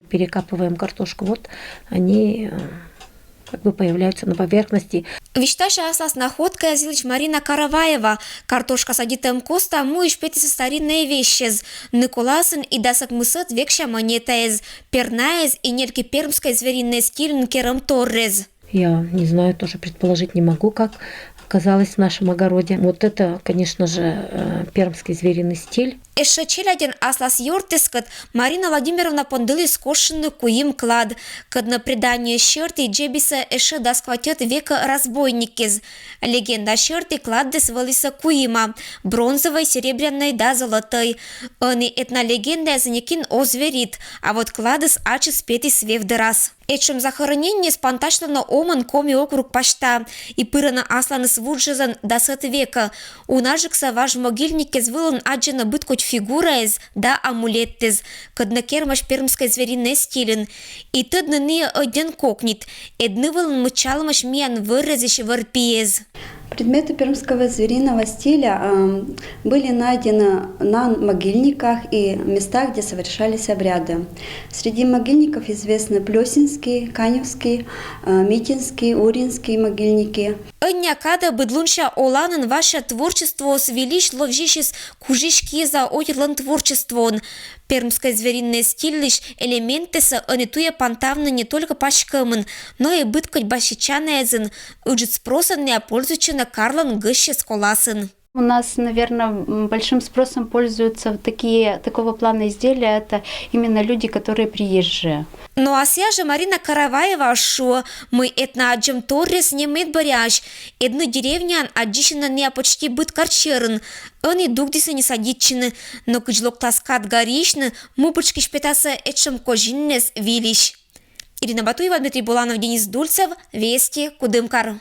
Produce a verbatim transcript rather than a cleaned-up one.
Перекапываем картошку. Вот они э, как бы появляются на поверхности. Висьтася аслас находкаяс йылысь Марина Караваева. Картошка садитэм коста муысь петіс стариннӧй вещез. Ныколаысын и дас ӧкмысӧд век сиа монетаэз, пернаэз и ньӧль ки пермскӧй звериннӧй стильын керӧм торрез. Я не знаю, тоже предположить не могу, как оказалось в нашем огороде. Вот это, конечно же, э, пермский звериный стиль. Эшшӧ челядьӧн аслас ёртъяскӧд Марина Владимировна пондыліс кошкыны куим клад, кӧднӧ, предание серти, дзебисӧ эшшӧ дас кватьӧд векӧ разбойникъяс. Легенда серти, кладъяс вӧлісӧ куима: бронзовӧй, серебрянӧй да золотӧй. Ӧні этнолегендаясын некин оз верит, а вот кладыс ачыс петіс вевдӧрас. Этшӧм захоронениеыс пантасьлӧны Омӧн Коми округ пасьта, и пырӧны асланыс вуджӧдзӧн дасӧд векӧ. Унажыксӧ важ могильникъяс вылын аддзӧны быд кодь фигураэз да амулетъяс, кӧднӧ кермась пермскӧй звериный стильын. И тӧдны ниӧ ӧдйӧн кокньыд, эд ны вылын мыччалӧмаӧсь миян вӧррезйысь вӧр-пиэз. Предметы пермского звериного стиля, ам, были найдены на могильниках и местах, где совершались обряды. Среди могильников известны Плёсинский, Каневский, а, Митинский, Уринский могильники. Ӧнія кадӧ быдлунся оланын важ сиа творчествоыс вильысь ловзисис кужысь киӧза ойырлӧн творчествоын. Пермскӧй звериный стильлысь элементъяссӧ ӧні туйӧ пантавны не только паськӧмын, но и быд кодь баситчанаэзын. Ыджыд спросӧн ниа пользуйтчӧны карлӧн гӧсьтъяс коласын. У нас, наверное, м, большим спросом пользуются вот такие, такого плана изделия. Это именно люди, которые приезжие. Но а сія жӧ Марина Караваева шуӧ, мый этноаддзӧм торъяс не медбӧръяӧсь. Эд ны деревняын аддзысьӧны ниа почти быд кар сьӧрын. Ӧні дугдісны не садитчыны, но кыдз локтас кад гарйысьны, му пытшкысь петасӧ этшӧм козинъяс вильысь. Ирина Батуева, Дмитрий Буланов, Денис Дульцев, Вести, Кудымкар.